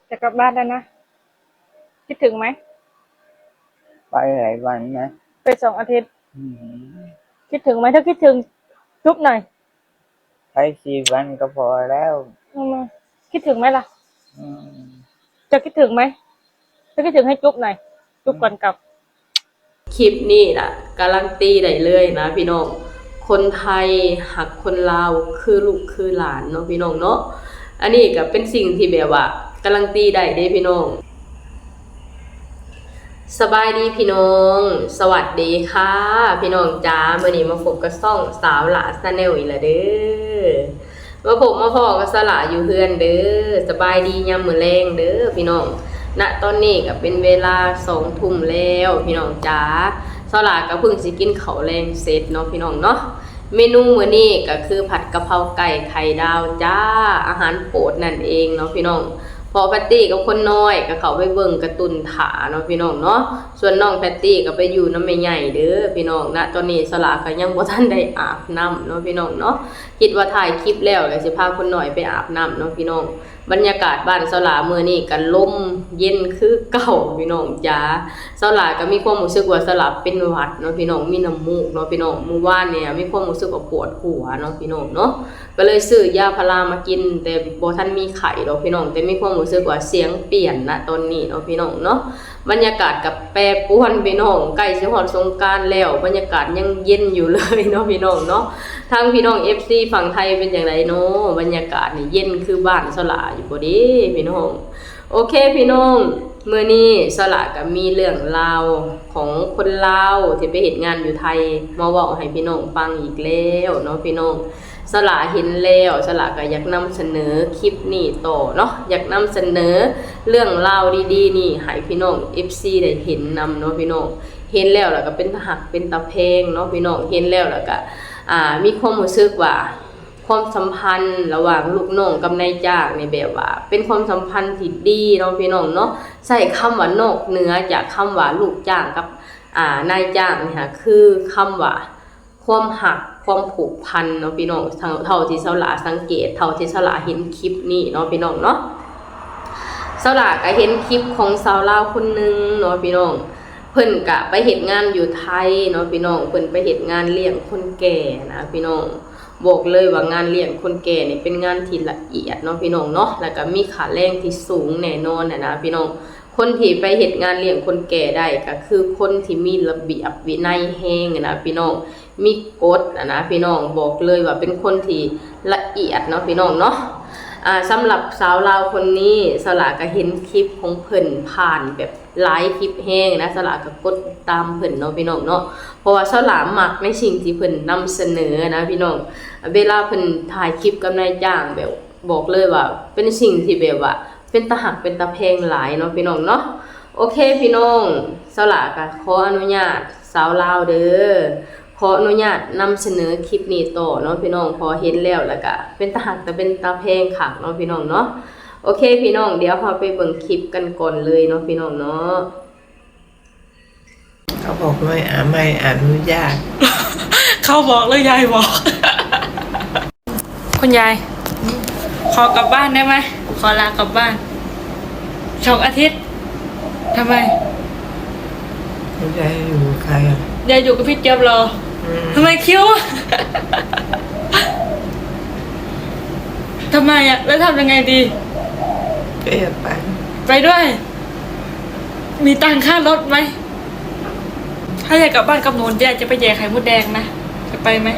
จะกลับบ้านแล้วนะ คิดถึงไหม ไปหลายวันนะ ไปสองอาทิตย์ อืม คิดถึงไหม ถ้าคิดถึงจุ๊บหน่อย ไปสี่วันก็พอแล้ว อืม คิดถึงไหมล่ะ อืม จะคิดถึงไหม ถ้าคิดถึงให้จุ๊บหน่อย จุ๊บก่อนกลับ ຄລິບນີ້ນະ ກາລັນຕີໄດ້ເລີຍນະພີ່ນ້ອງ, ຄົນໄທຮັກຄົນລາວຄືລູກຄືຫຼານເນາະພີ່ນ້ອງເນາະ. ອັນນີ້ກໍເປັນສິ່ງທີ່ແບບວ່າກາລັນຕີໄດ້ເດ້ພີ່ນ້ອງ. ສະບາຍດີພີ່ນ້ອງ, ສະຫວັດດີຄ່ະພີ່ນ້ອງຈ໋າ. ມື້ນີ້ມາພົບກັບຊ່ອງສາວຫຼ້າ Channel ອີກແລ້ວເດີ້. ມາພົບມາພໍ້ກັບສາວຫຼ້າຢູ່ເຮືອນເດີ້. ສະບາຍດີຍາມມື້ແລງເດີ້ພີ່ນ້ອງ. ນະຕອນນີ້ກໍເປັນເວລາສອງທຸ່ມແລ້ວພີ່ນ້ອງຈ໋າ. ສາວຫຼ້າກໍເພິ່ງຊິກິນເຂົ້າແລງເສັດເນາະພີ່ນ້ອງເນາະ. ເມນູມື້ນີ້ກໍຄືຜັດກະເພົາໄກ່ໄຂ່ດາວຈ້າ, ອາຫານໂປດນັ້ນເອງເນາະພີ່ນ້ອງ. ເພາະແພັດຕີ້ກັບຄົນນ້ອຍກໍເຂົ້າໄປເບິ່ງກາຕູນຖ້າເນາະພີ່ນ້ອງເນາະ. ສ່ວນນ້ອງແພັດຕີ້ກໍໄປຢູ່ນຳແມ່ໃຫຍ່ເດີ້ພີ່ນ້ອງ. ນະຕອນນີ້ສາວຫຼ້າກໍຍັງບໍ່ທັນໄດ້ອາບນ້ຳເນາະພີ່ນ້ອງເນາະ. ຄິດວ່າຖ່າຍຄລິບແລ້ວ ແລ້ວຊິພາຄົນນ້ອຍໄປອາບນ້ຳເນາະພີ່ນ້ອງ. ບັນຍາກາດບ້ານສາວຫຼ້າມື້ນີ້ກໍລົມເຢັນຄືເກົ່າພີ່ນ້ອງຈ໋າ. ສາວຫຼ້າກໍມີຄວາມຮູ້ສຶກວ່າສາວຫຼ້າເປັນຫວັດເນາະພີ່ນ້ອງ, ມີນ້ຳມູກເນາະພີ່ນ້ອງ. ມື້ວານນີ້ມີຄວາມຮູ້ສຶກວ່າປວດຫົວເນາະພີ່ນ້ອງເນາະ, ກໍເລີຍຊື້ຢາພາລາມາກິນ, ແຕ່ບໍ່ທັນມີໄຂ້ດອກພີ່ນ້ອງ, ແຕ່ມີຄວາມຮູ້ສຶກວ່າສຽງປ່ຽນນະຕອນນີ້ເນາະພີ່ນ້ອງເນາະ. ບັນຍາກາດກໍແປປວນພີ່ນ້ອງ, ໃກ້ຊິຮອດສົງການແລ້ວ ບັນຍາກາດຍັງເຢັນຢູ່ເລີຍເນາະພີ່ນ້ອງເນາະ. ທາງພີ່ນ້ອງເອັຟຊີຝັ່ງໄທເປັນຈັ່ງໃດເນາະ? ບັນຍາກາດນີ້ເຢັນຄືບ້ານສາວຫຼ້າຢູ່ບໍ່ເດພີ່ນ້ອງ? ໂອເຄພີ່ນ້ອງ, ມື້ນີ້ສາວຫຼ້າກໍມີເລື່ອງລາວຂອງຄົນລາວທີ່ໄປເຮັດງານຢູ່ໄທມາເວົ້າໃຫ້ພີ່ນ້ອງຟັງອີກແລ້ວເນາະພີ່ນ້ອງ. ສາວຫຼ້າເຫັນແລ້ວ ສາວຫຼ້າກໍຢາກນຳສະເໜີຄລິບນີ້ຕໍ່ເນາະ, ຢາກນຳສະເໜີເລື່ອງລາວດີໆນີ້ໃຫ້ພີ່ນ້ອງເອັຟຊີໄດ້ເຫັນນຳເນາະພີ່ນ້ອງ. ເຫັນແລ້ວລະກະເປັນຕາຮັກເປັນຕາແພງເນາະພີ່ນ້ອງ, ເຫັນແລ້ວລະກະ ອ່າ ມີຄວາມຮູ້ສຶກວ່າຄວາມສຳພັນລະຫວ່າງລູກນ້ອງກັບນາຍຈ້າງນີ້ແບບວ່າເປັນຄວາມສຳພັນທີ່ດີເນາະພີ່ນ້ອງເນາະ. ໃຊ້ຄຳວ່ານອກເໜືອຈາກຄຳວ່າລູກຈ້າງກັບ ອ່າ ນາຍຈ້າງນີ້ຫະ ຄືຄຳວ່າ ຄວາມຮັກ ຄວາມຜູກພັນເນາະພີ່ນ້ອງ, ເທົ່າ ເທົ່າທີ່ສາວຫຼ້າສັງເກດ ເທົ່າທີ່ສາວຫຼ້າເຫັນຄລິບນີ້ເນາະພີ່ນ້ອງເນາະ. ສາວຫຼ້າກະເຫັນຄລິບຂອງສາວລາວຄົນໜຶ່ງເນາະພີ່ນ້ອງ, ເພິ່ນກະໄປເຮັດງານຢູ່ໄທເນາະພີ່ນ້ອງ, ເພິ່ນໄປເຮັດງານລ້ຽງຄົນແກ່ນະພີ່ນ້ອງ. ບອກເລີຍວ່າງານລ້ຽງຄົນແກ່ນີ້ເປັນງານທີ່ລະອຽດເນາະພີ່ນ້ອງເນາະ, ແລ້ວກະມີຄ່າແຮງທີ່ສູງແນ່ນອນນະນະພີ່ນ້ອງ. ຄົນທີ່ໄປເຮັດງານລ້ຽງຄົນແກ່ໄດ້ ກໍຄືຄົນທີ່ມີລະບຽບວິໄນແຮງນະພີ່ນ້ອງ, ມີກົດນະນະພີ່ນ້ອງ. ບອກເລີຍວ່າເປັນຄົນທີ່ລະອຽດເນາະພີ່ນ້ອງເນາະ. ອ່າ ສຳລັບສາວລາວຄົນນີ້ ສາວຫຼ້າກໍເຫັນຄລິບຂອງເພິ່ນຜ່ານແບບຫຼາຍຄລິບແຮງນະ, ສາວຫຼ້າກໍກົດຕິດຕາມເພິ່ນເນາະພີ່ນ້ອງເນາະ, ເພາະວ່າສາວຫຼ້າມັກໃນສິ່ງທີ່ເພິ່ນນຳສະເໜີນະພີ່ນ້ອງ. ເວລາເພິ່ນຖ່າຍຄລິບກັບນາຍຈ້າງ ແບບ ບອກເລີຍວ່າເປັນສິ່ງທີ່ແບບວ່າ ເປັນຕາຮັກເປັນຕາແພງຫຼາຍເນາະພີ່ນ້ອງເນາະ. ໂອເຄພີ່ນ້ອງ, ສາວຫຼ້າກໍຂໍອະນຸຍາດສາວລາວເດີ້, ຂໍອະນຸຍາດນຳສະເໜີຄລິບນີ້ຕໍ່ເນາະພີ່ນ້ອງ, ເພາະເຫັນແລ້ວລະກະເປັນຕາຮັກ ແຕ່ເປັນຕາແພງຄັກເນາະພີ່ນ້ອງເນາະ. ໂອເຄພີ່ນ້ອງ, ດຽວເຮົາໄປເບິ່ງຄລິບກັນກ່ອນເລີຍເນາະພີ່ນ້ອງເນາະ. ເຂົາບອກໄວ້ ອາ ໄມ່ອະນຸຍາດ. ເຂົາບອກ ຫຼື ຍາຍບອກ? ຄຸນຍາຍ ຂໍກັບບ້ານໄດ້ໄໝ? ຂໍລາກັບບ້ານສອງອາທິດ. ທຳໄມ? ຍາຍຢູ່ໃຄອະ? ຍາຍຢູ່ກັບພີ່ເຈັບເຫຼື. ອືມ. ທຳໄມຄິວ? ທຳໄມອະ? ແລ້ວທຳຍັງໄງດີ? ກໍຢາກໄປ. ໄປດ້ວຍ? ມີຕັງຄ່າລົດໄໝ? ຖ້າຢາກກັບບ້ານກັບໜູ ຢາກຈະໄປແຍ່ໄຂ່ມົດແດງນະ, ຈະໄປໄໝ?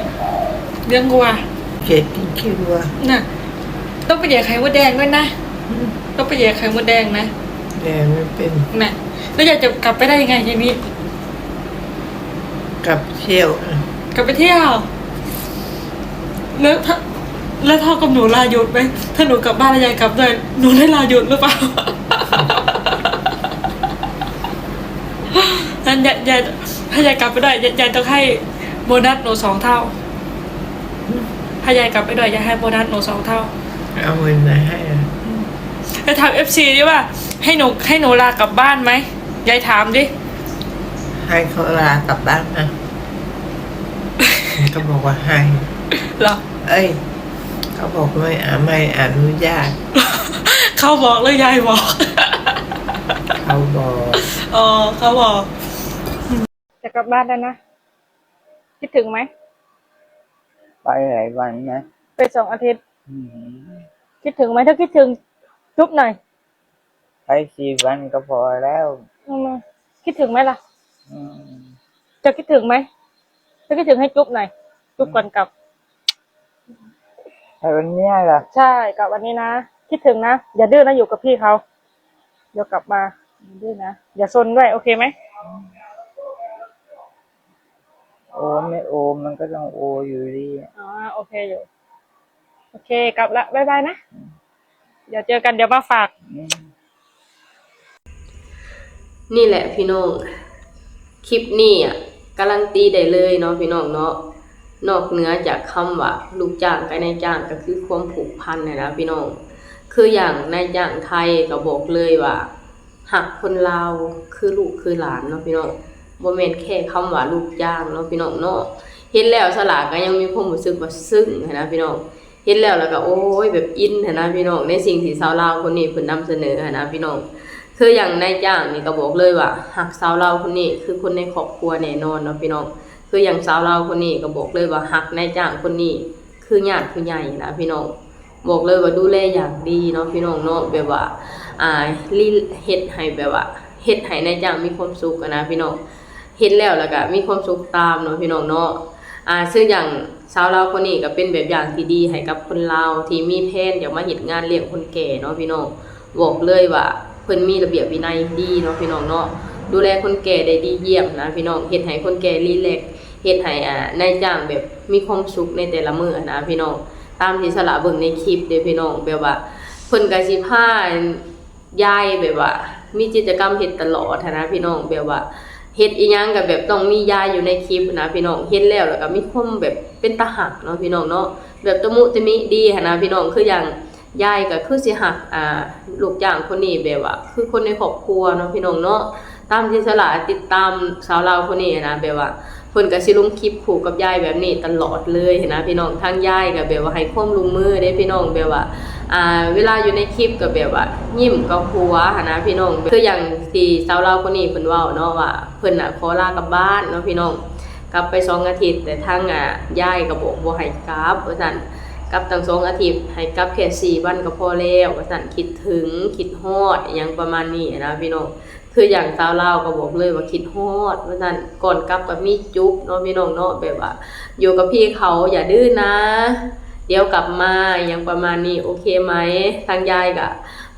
ລ້ຽງງົວ. ເກດກິນຂີ້ງົວນະ, ຕ້ອງໄປແຍ່ໄຂ່ມົດແດງດ້ວຍນະ. ອືມ. ຕ້ອງໄປແຍ່ໄຂ່ມົດແດງນະ. ແຍ່ໄມ່ເປັນນະ. ແລ້ວຢາກຈະກັບໄປໄດ້ຍັງໄງທີນີ້? ກັບໄປທ່ຽວ. ກັບໄປທ່ຽວ. ແລ້ວ ແລ້ວເທົ່າກັບໜູລາຢຸດໄໝ? ຖ້າໜູກັບບ້ານແລ້ວຍາຍກັບດ້ວຍ ໜູໄດ້ລາຢຸດຫຼືເປົ່າ? ນັ້ນ ຍາຍ ຍາຍ ຖ້າຍາຍກັບໄປດ້ວຍ ຍາຍ ຍາຍຕ້ອງໃຫ້ໂບນັດໜູສອງເທົ່າ. ຖ້າຍາຍກັບໄປດ້ວຍ ຍາຍໃຫ້ໂບນັດໜູສອງເທົ່າ. ເອົາເງິນມາໃຫ້ອະ. ອືມ. ໄປຖາມເອັຟຊີດິວ່າ ໃຫ້ໜູ ໃຫ້ໜູລາກັບບ້ານໄໝ? ຍາຍຖາມດິ. ໃຫ້ເຂົາລາກັບບ້ານນະ. ເຂົາບອກວ່າໃຫ້ເຫຼື. ເອີຍ ເຂົາບອກໄວ້ ອາ ໄມ່ອະນຸຍາດ. ເຂົາບອກ ຫຼື ຍາຍບອກ? ເຂົາບອກ. ອໍ ເຂົາບອກ. ຈະກັບບ້ານແລ້ວນະ. ຄິດເຖິງໄໝ? ໄປຫຼາຍວັນນະ. ໄປສອງອາທິດ. ອືມ. ຄິດເຖິງໄໝ? ຖ້າຄິດເຖິງ ຈູບໜ່ອຍ. ໄປສີ່ວັນກໍພໍແລ້ວ. ອືມ. ຄິດເຖິງໄໝລະ? ອືມ. ເຈົ້າຄິດເຖິງໄໝ? ຖ້າຄິດເຖິງໃຫ້ຈູບໜ່ອຍ. ຈູບກ່ອນກັບ. ໄປວັນນີ້ລະ? ໃຊ່ ກັບວັນນີ້ນະ. ຄິດເຖິງນະ. ຢ່າດື້ນະ ຢູ່ກັບພີ່ເຂົາ. ດຽວກັບມາ. ຢ່າດື້ນະ. ຢ່າຊົນດ້ວຍ ໂອເຄໄໝ? ໂອ ໄມ່ໂອ ມັນກໍຕ້ອງໂອຢູ່ດີ. ອໍ ໂອເຄຢູ່. ໂອເຄ ກັບລະ ບາຍບາຍນະ. ອືມ. ດຽວເຈີກັນ ດຽວມາຝາກ. ອືມ. ນີ້ແຫຼະພີ່ນ້ອງ ຄລິບນີ້ອະ ກາຣັນຕີໄດ້ເລີຍເນາະພີ່ນ້ອງເນາະ. ນອກເໜືອຈາກຄຳວ່າລູກຈ້າງກັບນາຍຈ້າງ ກໍຄືຄວາມຜູກພັນຫັ້ນນະພີ່ນ້ອງ. ຄືຢ່າງນາຍຈ້າງໄທກໍບອກເລີຍວ່າ ຮັກຄົນລາວຄືລູກຄືຫຼານເນາະພີ່ນ້ອງ. ບໍ່ແມ່ນແຄ່ຄຳວ່າລູກຈ້າງເນາະພີ່ນ້ອງເນາະ. ເຫັນແລ້ວສາລາກໍຍັງມີຄວາມຮູ້ສຶກວ່າຊຶ້ງຫັ້ນນະພີ່ນ້ອງ. ເຫັນແລ້ວລະກະ ໂອ້ຍ ແບບອິນຫັ້ນນະພີ່ນ້ອງ ໃນສິ່ງທີ່ສາວລາວຄົນນີ້ເພິ່ນນຳສະເໜີຫັ້ນນະພີ່ນ້ອງ. ຄືຢ່າງນາຍຈ້າງນີ້ກໍບອກເລີຍວ່າ ຮັກສາວລາວຄົນນີ້ຄືຄົນໃນຄອບຄົວແນ່ນອນເນາະພີ່ນ້ອງ. ຄືຢ່າງສາວລາວຄົນນີ້ກໍບອກເລີຍວ່າ ຮັກນາຍຈ້າງຄົນນີ້ຄືຍາດຄືໃຫຍ່ນະພີ່ນ້ອງ. ບອກເລີຍວ່າດູແລຢ່າງດີເນາະພີ່ນ້ອງເນາະ. ແບບວ່າ ອ່າ ລີ ເຮັດໃຫ້ແບບວ່າ ເຮັດໃຫ້ນາຍຈ້າງມີຄວາມສຸກຫັ້ນນະພີ່ນ້ອງ. ເຫັນແລ້ວລະກະມີຄວາມສຸກຕາມເນາະພີ່ນ້ອງເນາະ. ອ່າ ຄືຢ່າງສາວລາວຄົນນີ້ກໍເປັນແບບຢ່າງທີ່ດີໃຫ້ກັບຄົນລາວທີ່ມີແພນຢາກມາເຮັດງານລ້ຽງຄົນແກ່ເນາະພີ່ນ້ອງ. ບອກເລີຍວ່າເພິ່ນມີລະບຽບວິໄນດີເນາະພີ່ນ້ອງເນາະ. ດູແລຄົນແກ່ໄດ້ດີຢ້ຽມນະພີ່ນ້ອງ. ເຮັດໃຫ້ຄົນແກ່ຣີແລັກ ເຮັດໃຫ້ ອ່າ ນາຍຈ້າງແບບມີຄວາມສຸກໃນແຕ່ລະມື້ຫັ້ນນະພີ່ນ້ອງ. ຕາມທີ່ສາລາເບິ່ງໃນຄລິບເດ້ພີ່ນ້ອງ ແບບວ່າເພິ່ນກໍຊິພາ ຍາຍແບບວ່າມີກິດຈະກຳເຮັດຕະຫຼອດຫັ້ນນະພີ່ນ້ອງ. ແບບວ່າເຮັດອີ່ຫຍັງກໍແບບຕ້ອງມີຍາຍຢູ່ໃນຄລິບນະພີ່ນ້ອງ. ເຫັນແລ້ວລະກະມີຄວາມແບບເປັນຕາຮັກເນາະພີ່ນ້ອງເນາະ ແບບຕະມຸຕະມິດີຫັ້ນນະພີ່ນ້ອງ. ຄືຢ່າງຍາຍກໍຄືຊິຮັກ ອ່າ ລູກຈ້າງຄົນນີ້ແບບວ່າຄືຄົນໃນຄອບຄົວເນາະພີ່ນ້ອງເນາະ. ຕາມທີ່ສາລາຕິດຕາມສາວລາວຄົນນີ້ນະ ແບບວ່າ ເພິ່ນກໍຊິລົງຄລິບຄູ່ກັບຍາຍແບບນີ້ຕະຫຼອດເລີຍຫັ້ນນະພີ່ນ້ອງ. ທາງຍາຍກໍແບບວ່າໃຫ້ຄວາມຮ່ວມມືເດ້ພີ່ນ້ອງ ແບບວ່າ ອ່າ ເວລາຢູ່ໃນຄລິບກໍແບບວ່າຍິ້ມກັບຫົວຫັ້ນນະພີ່ນ້ອງ. ຄືຢ່າງທີ່ສາວລາວຄົນນີ້ເພິ່ນເວົ້າເນາະວ່າ ເພິ່ນນະຂໍລາກັບບ້ານເນາະພີ່ນ້ອງ ກັບໄປສອງອາທິດ ແຕ່ທາງ ອ່າ ຍາຍກໍບອກບໍ່ໃຫ້ກັບວ່າຊັ້ນ ກັບຕັ້ງສອງອາທິດ ໃຫ້ກັບແຄ່ສີ່ວັນກໍພໍແລ້ວວ່າຊັ້ນ ຄິດເຖິງ ຄິດຮອດ ອີ່ຫຍັງປະມານນີ້ຫັ້ນນະພີ່ນ້ອງ. ຄືຢ່າງສາວລາວກໍບອກເລີຍວ່າຄິດຮອດວ່າຊັ້ນ. ກ່ອນກັບກໍມີຈູບເນາະພີ່ນ້ອງເນາະ ແບບວ່າຢູ່ກັບພີ່ເຂົາ ຢ່າດື້ນະ ດຽວກັບມາ ອີ່ຫຍັງປະມານນີ້ ໂອເຄໄໝ? ທາງຍາຍກໍ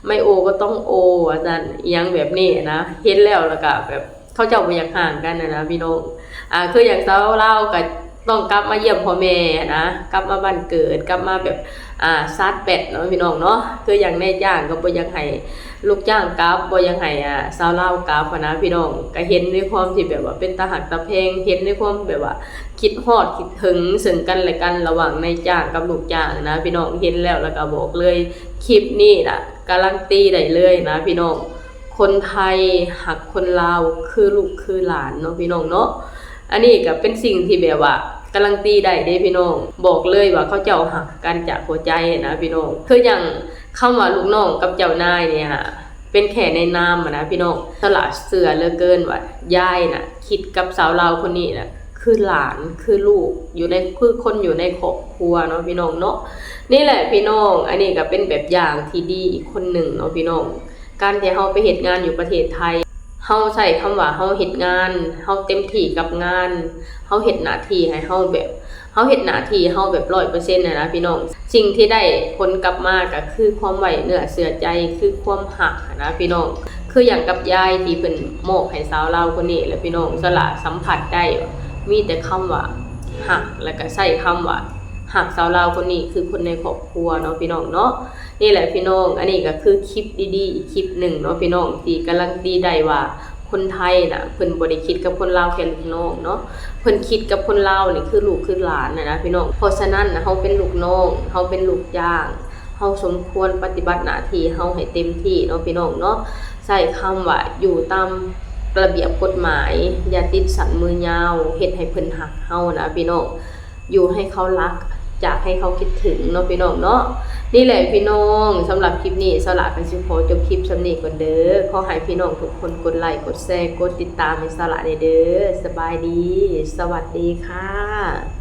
ໄມ່ໂອກໍຕ້ອງໂອວ່າຊັ້ນ ອີ່ຫຍັງແບບນີ້ນະ. ເຫັນແລ້ວລະກະແບບເຂົາເຈົ້າບໍ່ຢາກຫ່າງກັນຫັ້ນນະພີ່ນ້ອງ. ອ່າ ຄືຢ່າງສາວລາວກໍ ຕ້ອງກັບມາຢ້ຽມພໍ່ແມ່ນະ ກັບມາບ້ານເກີດ ກັບມາແບບ ອ່າ ຊາດແປດເນາະພີ່ນ້ອງເນາະ. ຄືຢ່າງນາຍຈ້າງກໍບໍ່ຢາກໃຫ້ລູກຈ້າງກັບ ບໍ່ຢາກໃຫ້ ອ່າ ຊາວລາວກັບຫັ້ນນະພີ່ນ້ອງ. ກໍເຫັນໃນຄວາມທີ່ແບບວ່າເປັນຕາຮັກຕາແພງ ເຫັນໃນຄວາມແບບວ່າຄິດຮອດຄິດເຖິງເຊິ່ງກັນແລະກັນ ລະຫວ່າງນາຍຈ້າງກັບລູກຈ້າງນະພີ່ນ້ອງ. ເຫັນແລ້ວລະກະບອກເລີຍ ຄລິບນີ້ລະກາຣັນຕີໄດ້ເລີຍນະພີ່ນ້ອງ. ຄົນໄທຮັກຄົນລາວຄືລູກຄືຫຼານເນາະພີ່ນ້ອງເນາະ. ອັນນີ້ກໍເປັນສິ່ງທີ່ແບບວ່າກາຣັນຕີໄດ້ເດ້ພີ່ນ້ອງ. ບອກເລີຍວ່າເຂົາເຈົ້າຮັກກັນຈາກຫົວໃຈນະພີ່ນ້ອງ. ຄືຢ່າງຄຳວ່າລູກນ້ອງກັບເຈົ້ານາຍນີ້ຫາ ເປັນແຄ່ໃນນາມນະພີ່ນ້ອງ. ສາລາເຊື່ອເຫຼືອເກີນວ່າຍາຍນະຄິດກັບສາວລາວຄົນນີ້ນະ ຄືຫຼານ ຄືລູກ ຢູ່ໃນ ຄືຄົນຢູ່ໃນຄອບຄົວເນາະພີ່ນ້ອງເນາະ. ນີ້ແຫຼະພີ່ນ້ອງ ອັນນີ້ກໍເປັນແບບຢ່າງທີ່ດີອີກຄົນໜຶ່ງເນາະພີ່ນ້ອງ. ການທີ່ເຮົາໄປເຮັດງານຢູ່ປະເທດໄທ ເຮົາໃຊ້ຄຳວ່າເຮົາເຮັດງານ ເຮົາເຕັມທີ່ກັບງານ ເຮົາເຮັດໜ້າທີ່ໃຫ້ເຮົາແບບ ເຮົາເຮັດໜ້າທີ່ເຮົາແບບຮ້ອຍເປີເຊັນຫັ້ນນະພີ່ນ້ອງ. ສິ່ງທີ່ໄດ້ຜົນກັບມາກໍຄືຄວາມໄວ້ເນື້ອເຊື່ອໃຈ ຄືຄວາມຮັກຫັ້ນນະພີ່ນ້ອງ. ຄືຢ່າງກັບຢາຍທີ່ເພິ່ນມອບໃຫ້ສາວລາວຄົນນີ້ແຫຼະພີ່ນ້ອງ ສາລາສຳຜັດໄດ້ ມີແຕ່ຄຳວ່າຮັກ ແລ້ວກໍໃຊ້ຄຳວ່າຮັກສາວລາວຄົນນີ້ຄືຄົນໃນຄອບຄົວເນາະພີ່ນ້ອງເນາະ. ນີ້ແຫຼະພີ່ນ້ອງ ອັນນີ້ກໍຄືຄລິບດີໆອີກຄລິບໜຶ່ງເນາະພີ່ນ້ອງ ທີ່ກາຣັນຕີໄດ້ວ່າ ຄົນໄທນະ ເພິ່ນບໍ່ໄດ້ຄິດກັບຄົນລາວແຄ່ລູກນ້ອງເນາະ ເພິ່ນຄິດກັບຄົນລາວນີ້ຄືລູກຄືຫຼານນະນະພີ່ນ້ອງ. ເພາະສະນັ້ນນະ ເຮົາເປັນລູກນ້ອງ ເຮົາເປັນລູກຈ້າງ ເຮົາສົມຄວນປະຕິບັດໜ້າທີ່ເຮົາໃຫ້ເຕັມທີ່ເນາະພີ່ນ້ອງເນາະ. ໃຊ້ຄຳວ່າຢູ່ຕາມລະບຽບກົດໝາຍ ຢ່າຕິດສັ້ນມືຍາວ ເຮັດໃຫ້ເພິ່ນຮັກເຮົານະພີ່ນ້ອງ. ຢູ່ໃຫ້ເຂົາລັກ ຢາກໃຫ້ເຂົາຄິດເຖິງເນາະພີ່ນ້ອງເນາະ. ນີ້ແຫຼະພີ່ນ້ອງ, ສຳລັບຄລິບນີ້ ສາວຫຼ້າກໍຊິຂໍຈົບຄລິບສ່ຳນີ້ກ່ອນເດີ. ຂໍໃຫ້ພີ່ນ້ອງທຸກຄົນກົດໄລ ກົດແຊ ກົດຕິດຕາມໃຫ້ສາວຫຼ້າແດ່ເດີ. ສະບາຍດີ, ສະຫວັດດີຄ່ະ.